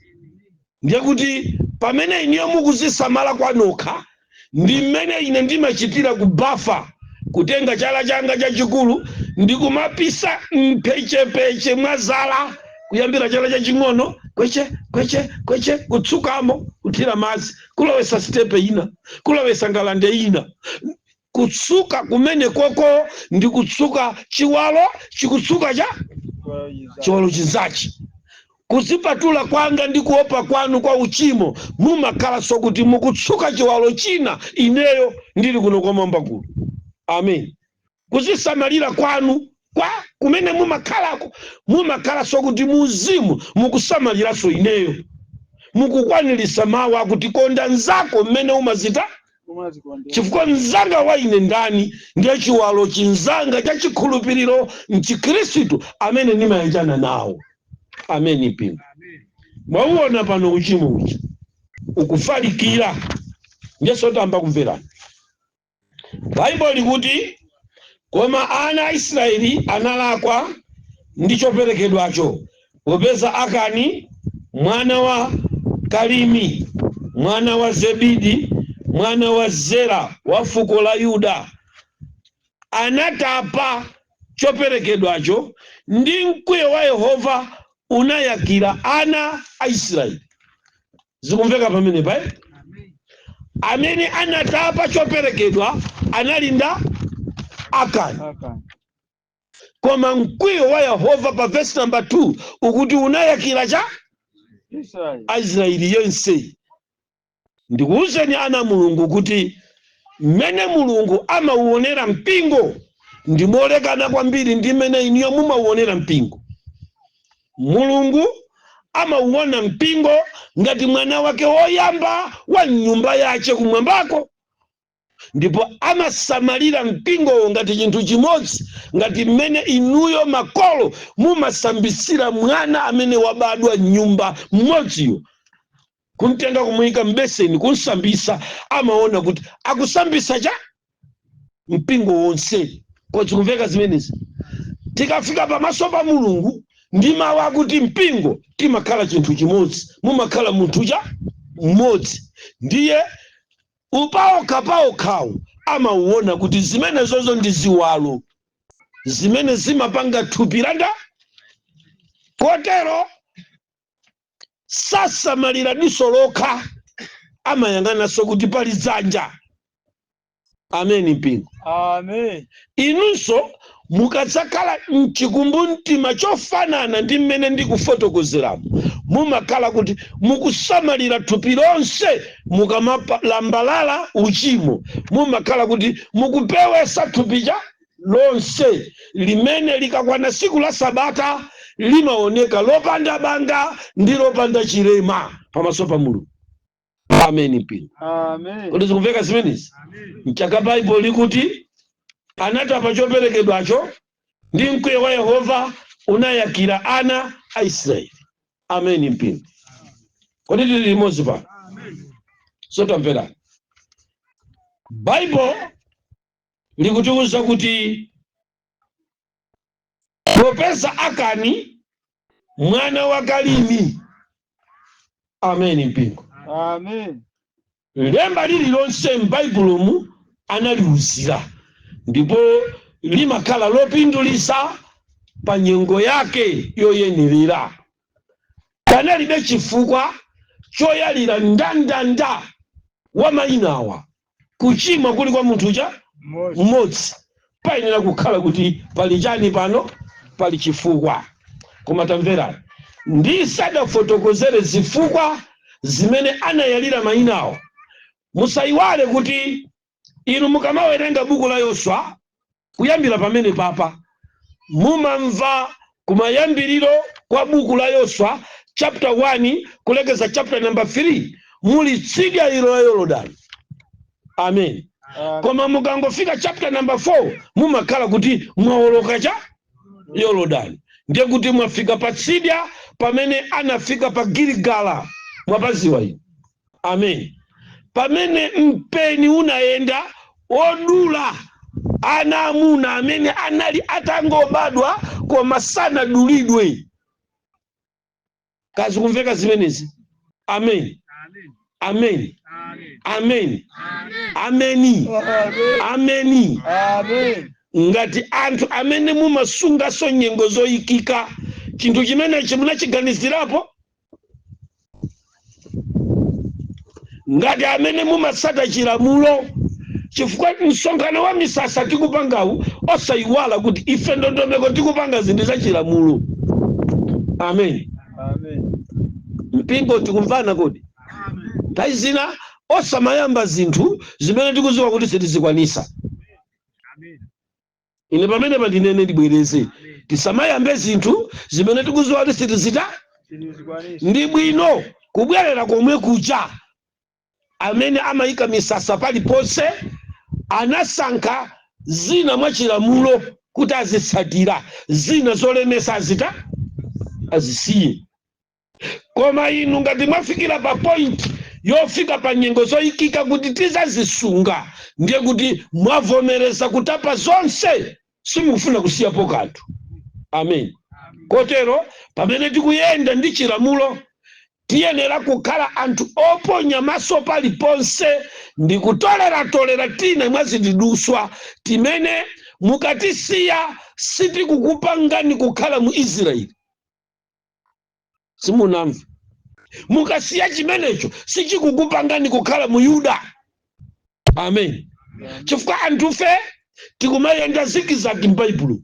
Ndiye kuti pamene iniyo mukuzisamala kwanokha, ndi mmene ine ndimachitira kubafa, kutenga chala changa chachikulu ndi kumapisa mphechepeche mwa zala, kuyambira chala chaching'ono kuyamba. Kweche kweche kweche, kutsukamo, kuthira madzi, kulowesa sitepe ina, kulowesa ngalande ina. Kutsuka kumene koko ndi kutsuka chiwalo chikutsuka cha chiwalo chinzachi. Kuzipatula kwanga ndi kuopa kwanu kwa uchimo, mumakhalanso kuti mukutsuka chiwalo china, ineyo ndili kuno kwa Mwambakulu. Amen. Kuzisamalira kwanu kwa kumene mumakhalako, mumakhalanso kuti muzimu mukusamaliranso ineyo, mukukwanirisa mawu akuti konda nzako mmene umazita, chifukwa mzanga wa ine ndani? Ndiye chiwalo chinzanga cha chikhulupiriro mchikhristu amene ndimayanjana nawo. Ameni mpingo. Mwauona pano uchimo uja ukufalikira. Ndiye tamba kumverani. Baibulo likuti, koma ana a Israeli analakwa ndi choperekedwacho, popeza Akani mwana wa Kalimi, mwana wa Zebidi, mwana wa Zera, wa fuko la Yuda, anatapa choperekedwacho, ndi mkwiyo wa Yehova unayakira ana a Israeli. Zikumveka pamene pa? Amene anatapa choperekedwa anali nda Akani. Akani. Koma mkwiyo wa Yehova pa verse number 2 ukuti unayakira cha Israeli. Aisraeli yense. Ndikuwuzeni ana Mulungu kuti mmene Mulungu amauonera mpingo ndi molekana kwambiri ndi mmene inuyo mumauonera mpingo. Mulungu amauona mpingo ngati mwana wake woyamba wa nyumba yace kumwambako, ndipo amasamalira mpingowo ngati chinthu chimodzi, ngati mmene inuyo makolo mumasambisira mwana amene wabadwa nyumba mmodziyo, kumtenga, kumuyika mbeseni, kunsambisa. Amaona kuti akusambisa cha mpingo wonse. Kodi kumveka zimenezi? Tikafika pamaso pa Mulungu ndi mawu akuti mpingo, timakhala chinthu chimodzi, mumakhala munthu cha mmodzi. Ndiye upaokha paokhawo amauona kuti zimenezozo ndi ziwalo zimene zimapanga thupi landa. Kotero sasamalira diso lokha, amayang'ananso kuti pali dzanja. Ameni mpingo. Amen. Inunso mukadzakhala mchikumbumtima chofanana ndi mmene ndikufotokozeramo, mumakhala kuti mukusamalira thupi lonse. Mukamalambalala uchimo, mumakhala kuti mukupewesa thupi cha lonse, limene likakwana siku la sabata limaoneka lopanda banga ndi lopanda chilema pamaso pa Mulungu. Ameni mpingo. Amen. Kodi zikumveka zimenezi? Mchaka Baibulo likuti anatapa choperekedwacho, ndi mkwiyo wa Yehova unayakira ana a Israeli. Ameni mpingo. Kodi tili limodzi pano? So tamverani, Baibulo likutiuza kuti popeza Akani mwana wa Kalimi. Ameni mpingo. Amen. Lemba lililonse m'Baibulomu analiuzira, ndipo limakhala lopindulisa pa nyengo yake yoyenerera. Panalibe chifukwa choyalira ndandanda wa mayinawa. Kuchimwa kuli kwa munthu cha Mmodzi. mmodzi, payenera kukhala kuti pali chani pano? Pali chifukwa. Koma tamverani, ndisadafotokozere zifukwa zimene anayalira mayinawo, musayiwale kuti inu mukamawerenga buku la Yoswa kuyambira pamene papa, mumamva kumayambiriro kwa buku la Yoswa chapter 1 kulekeza chapter number 3 muli tsidya ilo la Yorodani. Amen. Amen. Koma mukangofika chapter number 4, mumakhala kuti mwawoloka cha Yorodani, ndiye kuti mwafika pa tsidya pamene anafika pa Giligala. Mwapaziwa inu? Amen. Pamene mpeni unayenda wodula ana amuna amene anali atangobadwa koma sanadulidwe. Kazi kumveka zimenezi? Amen, amen, amen, ameni, ameni. Amen. Ngati anthu amene mumasungaso nyengo zoyikika, chinthu chimenechi munachiganizirapo? Ngati amene mumatsata chilamulo, chifukwa msonkhano wa misasa tikupangawu, osayiwala kuti ife ndondomeko tikupanga zinthu za chilamulo. Amen. Amen. Mpingo, tikumvana kodi? Nthawi zina osamayamba zinthu zimene tikuziwa kuti sitizikwanisa. Ine pamene pandinene, ndibwereze, tisamayambe zinthu zimene tikuziwa kuti sitizita. Sitizikwanisa. Ndi bwino kubwerera komwe kuja. Amene amayika misasa paliponse anasankha zina mwa chilamulo kuti azitsatira, zina zolemesa azita azisiye. Koma inu ngati mwafikira pa point yofika pa nyengo zoyikika kuti tizazisunga, ndiye kuti mwavomereza kutapa zonse, simukufuna kusiyapo kanthu. Amen. Kotero pamene tikuyenda ndi chilamulo, tiyenera kukhala anthu oponya maso paliponse ndi kutoleratolera tina mwa zitiduswa timene mukatisiya sitikukupangani kukhala mu Israeli. Simunamva? Mukasiya chimenecho sichikukupangani kukhala mu Yuda. Amen. Chifukwa anthufe tikumayenda zigzag. M'Baibulo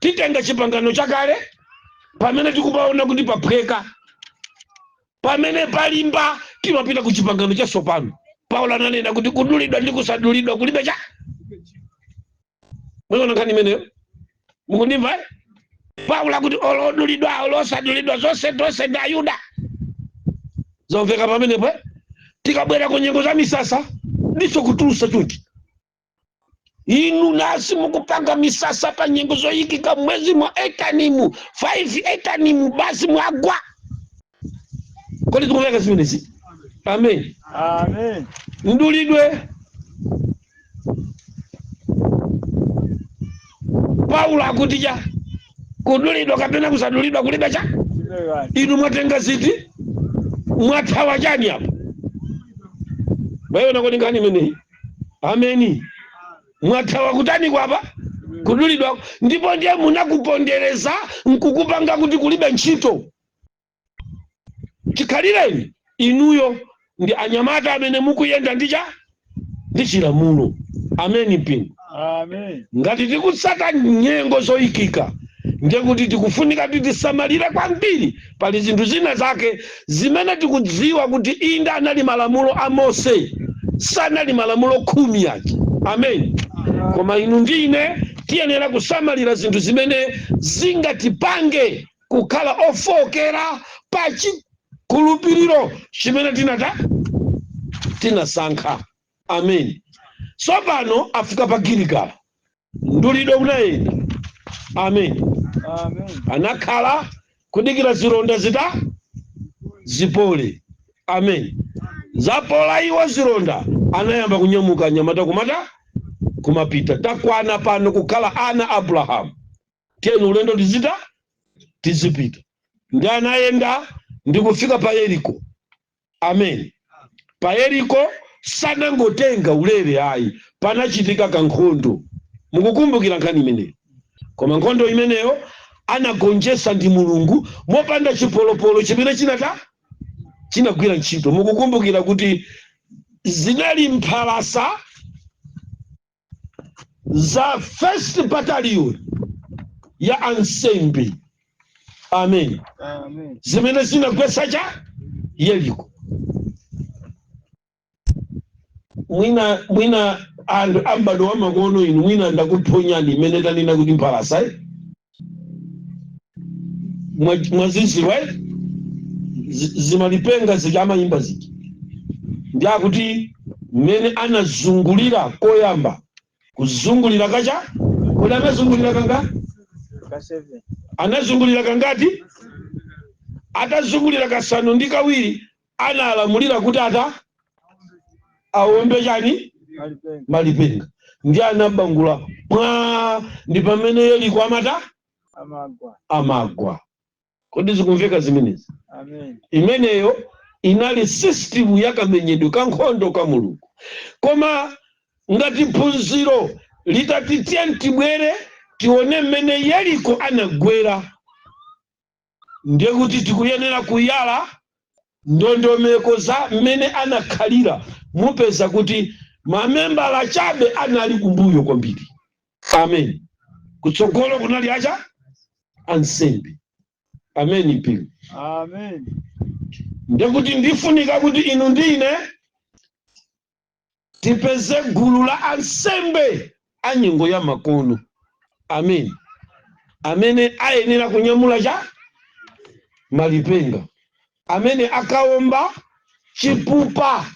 titenga Chipangano Chakale, pamene tikupaona kuti paphweka, pamene palimba timapita ku Chipangano Chatsopano. Paulo ananena kuti kudulidwa ndi kusadulidwa kulibe cha. Mwaona nkhani imeneyo? Mukundimva, eh? Paulo akuti olodulidwa, olosadulidwa, zonse tonse ndi Ayuda. Zomveka pamenepo, eh? Tikabwera ku nyengo za misasa ndiso kutulusa chonchi, inu nasi mukupanga misasa pa nyengo zoyikika mwezi mwa Etanimu, 5 Etanimu, basi mwagwa. Kodi tikumveka zimenezi? Amen. Amen. Mdulidwe, Paulo akuti cha kudulidwa kapena kusadulidwa kulibe cha. Kulibe kanthu. Inu mwatenga ziti? Mwathawa chani apo? Mwayiona kodi nkhani imeneyi? Ameni. Mwathawa kutani kwapa? Kudulidwa. Ndipo ndiye munakupondereza nkukupanga kuti kulibe ntchito. Chikhalireni inuyo ndi anyamata amene mukuyenda ndi cha ndi chilamulo. Ameni, mpingo. Amen. Ngati tikutsata nyengo zoyikika, ndiye kuti tikufunika kuti tisamalire kwambiri. Pali zinthu zina zake zimene tikudziwa kuti inde anali malamulo a Mose, sanali malamulo 10 aja. Amen. Koma inu ndi ine tiyenera kusamalira zinthu zimene zingatipange kukhala ofokera pa chikhulupiriro chimene tinata tinasankha. Amen. Tsopano afika pa Giligala, mdulidwe unayenda. Amen. Amen. Anakhala kudikira zilonda zita zipole. Amen. Zapola iwo zilonda, anayamba kunyamuka anyamata kumata kumapita. Takwana pano kukhala ana Abrahamu, tiyeni ulendo tizita tizipita. Ndi anayenda ndi kufika pa Yeriko. Amen. Pa Yeriko sanangotenga ulere ayi, panachitika kankhondo. Mukukumbukira nkhani imeneyo? Koma nkhondo imeneyo anagonjetsa ndi Mulungu mopanda chipolopolo chimene chinata chinagwira ntchito. Mukukumbukira kuti zinali mphalasa za First Battalion ya ansembe. Amen. Amen. Zimene zinagwetsa cha Yeriko. Mwina anthu ambado wa makono inu, mwina ndakuphonyani imene tanena kuti mphalasa, eh? Mwaziziwa, eh? Zimalipenga zija amayimba zija, ndi akuti mmene anazungulira koyamba, kuzungulira kacha, kodi anazungulira kanga? Ka 7. Anazungulira kangati? Atazungulira kasanu ndi kawiri, analamulira kuti ata awombe chani? Malipenga. Malipenga. Ndi anabangula mwa, ndi pamene Yeriko amata Amagwa. Amagwa. Kodi zikumveka zimenezi? Amen. Imeneyo inali system yakamenyedwe ka nkhondo ka Mulungu. Koma ngati phunziro litati tiye tibwere tione mmene Yeriko anagwera, ndiye kuti tikuyenera kuyala. Ndondomeko za mmene anakhalira, mupeza kuti mamembala chabe anali kumbuyo kwambiri. Amen. Kutsogolo kunali acha ansembe. Amen, mpingo. Amen. Ndekuti ndifunika kuti inu ndine tipeze gulu la ansembe a nyengo ya makono, amen, amene ayenera kunyamula cha malipenga, amene akaomba chipupa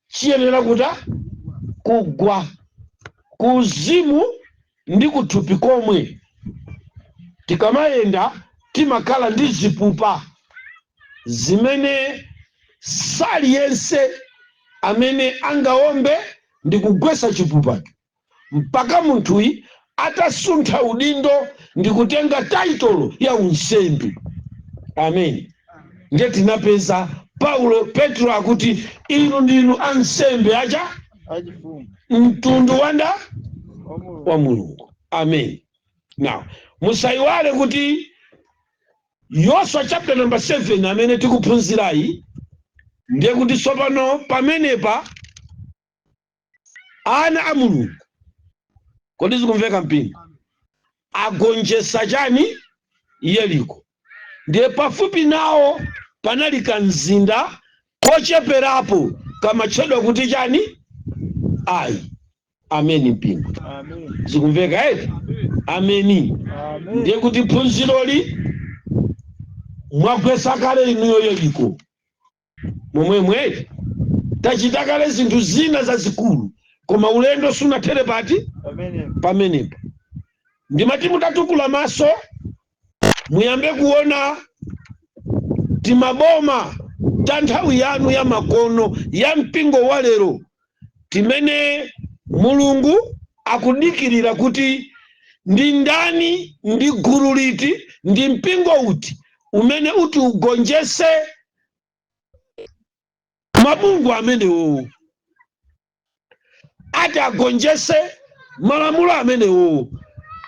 chiyenera kuta kugwa kuuzimu ndi kuthupi komwe. Tikamayenda timakhala ndi zipupa zimene saliyense amene angaombe ndi kugwesa chipupacho mpaka munthuyi atasuntha udindo ndi kutenga title ya unsembe. Amen. Ndiye tinapeza Paulo, Petro akuti inu ndinu ansembe acha achifumu, mtundu wanda wa Mulungu. Wa Mulungu. Amen. Now musayiwale kuti Yoswa chapter number 7 amene tikuphunzirayi, ndiye kuti tsopano pamenepa ana a Mulungu, kodi zikumveka, mpingo, agonjetsa chani? Yeriko. Ndiye pafupi nawo panali kamzinda kocheperapo kamatchedwa kuti chani? Ai. Ameni, mpingo. Amen. Zikumveka eti? Ameni. Amen. Ndiye kuti phunziroli mwagwetsa kale inuyo Yeriko momwemwe, tachita kale zinthu zina zazikulu, koma ulendo sunathere pati? Pamenepo. Pamenepo ndimati mutatukula maso muyambe kuona timaboma ta nthawi yanu ya makono ya mpingo wa lero, timene Mulungu akudikirira kuti ndi ndani, ndi gulu liti, ndi mpingo uti umene uti ugonjese mabungwe amenewo, ati agonjese malamulo amenewo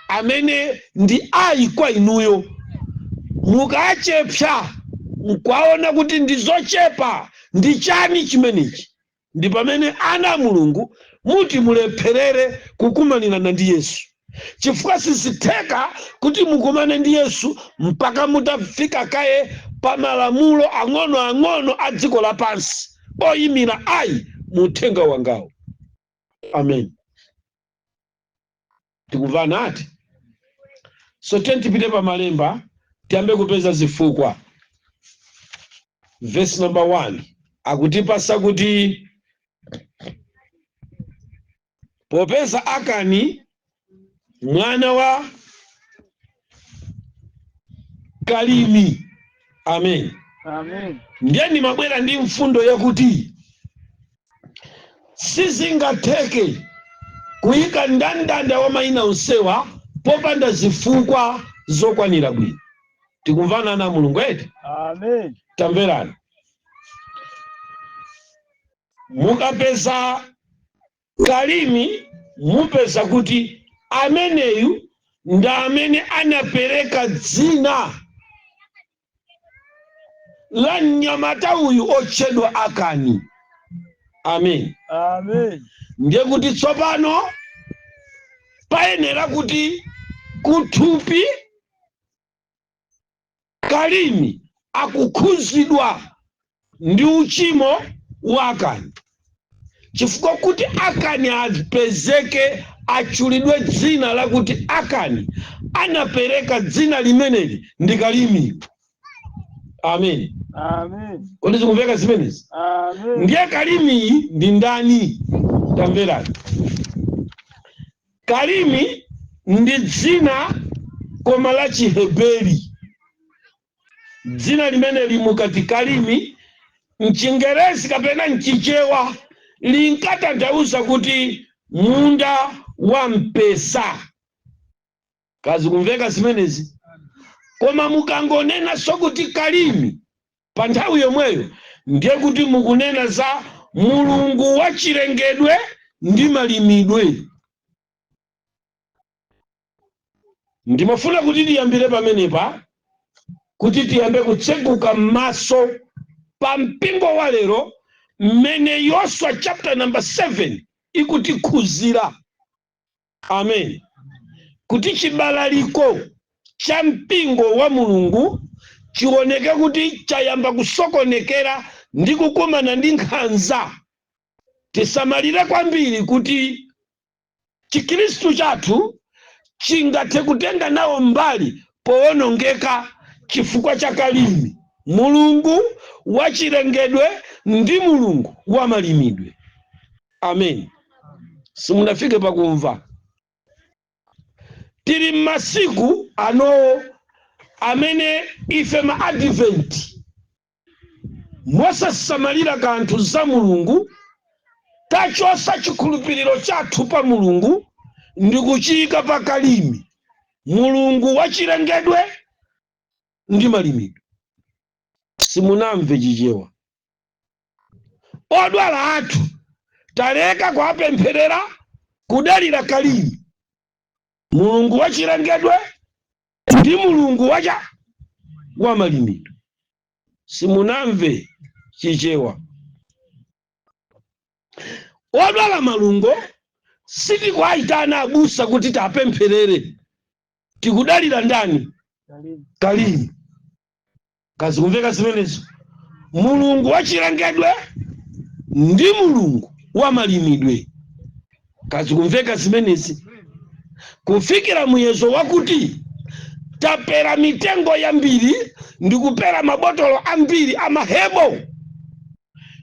amene ndi ayi kwa inuyo. Mukachepsa nkwaona kuti ndi zochepa, ndi chani chimenechi, ndi pamene ana a Mulungu muti mulepherere kukumanirana ndi Yesu, chifukwa sizitheka kuti mukumane ndi Yesu mpaka mutafika kaye pa malamulo ang'onoang'ono a dziko lapansi oyimira ayi mu uthenga wangawo. Amen. Tikumvana ati? So tiye tipite pa malemba, tiyambe kupeza zifukwa. Verse number 1 akutipasa kuti popeza Akani mwana wa Kalimi. Amen. Amen. Ndiye ndimabwera ndi mfundo yakuti sizingatheke kuyika ndandanda wa mayina onsewa popanda zifukwa zokwanira bwino. Tikumvana na Mulungu eti? Amen. Tamverani, mukapeza Kalimi mupeza kuti ameneyu ndi amene anapereka dzina la mnyamata uyu otchedwa Akani. Amen. Amen. Ndiye kuti tsopano payenera kuti kuthupi Kalimi akukhuzidwa ndi uchimo wa Akani, chifukwa kuti Akani apezeke atchulidwe dzina lakuti Akani, anapereka dzina limeneli ndi Kalimi. Amen. Amen. Kodi zikumveka zimenezi? Amen. Ndiye Kalimiyi ndi ndani? Tamverani, Kalimi ndi dzina koma la Chiheberi. Dzina limene limukati Kalimi mchingerezi kapena mchichewa linkatanthauza kuti munda wa mpesa. Kazikumveka zimenezi? Koma mukangonenanso kuti Kalimi pa nthawi yomweyo, ndiye kuti mukunena za mulungu wa chilengedwe ndi malimidwe. Ndimafuna kuti tiyambire pamenepa kuti tiyambe kutseguka m'maso. Pa mpingo wa lero, mmene Yoswa chapter number 7 ikutikhuzira, amen, kuti chibalaliko cha mpingo wa Mulungu chioneke kuti chayamba kusokonekera ndi kukumana ndi nkhanza, tisamalire kwambiri kuti Chikhristu chathu chingathe kutenga nawo mbali powonongeka chifukwa cha kalimi, mulungu wachilengedwe ndi mulungu wa malimidwe. Amen. Simunafike pakumva. Tili m'masiku anowo amene ife ma Advent, mosasamalira kanthu za Mulungu, tachosa chikhulupiriro chathu pa Mulungu ndi kuchiyika pa kalimi, mulungu wachilengedwe ndi malimidwe. Simunamve Chichewa. Odwala athu taleka kuwapempherera, kudalira kalimi, mulungu wachilengedwe ndi mulungu wacha wa malimidwe. Simunamve Chichewa. Odwala malungo sitikuayitana abusa kuti tapempherere, tikudalira ndani? Kalimi. Kalimi. Kazikumveka zimenezo? Mulungu wachilengedwe ndi mulungu wa malimidwe. Kazikumveka zimenezi? Kufikira muyezo wakuti tapera mitengo yambiri ndi kupera mabotolo ambiri amahebo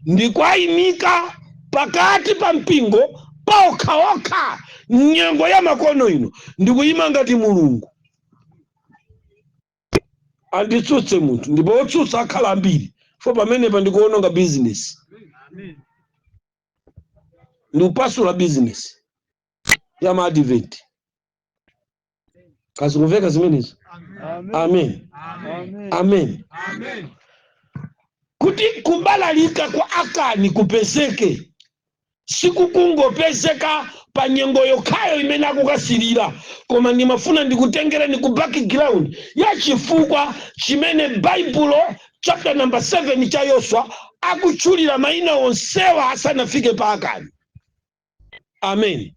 ndi kwayimika pakati pa mpingo paokhaokha nyengo ya makono ino, ndikuyima ngati mulungu. Anditsutse munthu, ndipo otsutsa akhala ambiri fo pamenepa ndikuononga bizinesi, ndikupasula bizinesi ya maadvent. Kazikumveka zimenezo? Amen. Amen. Amen. Amen. Kuti kubalalika kwa Akani kupezeke, sikukungopezeka pa nyengo yokhayo imene akukasirira, koma ndimafuna ndikutengereni ku background ya chifukwa chimene Baibulo chapter number 7 cha Yoswa akutchulira mayina onsewa asanafike pa Akani. Amen.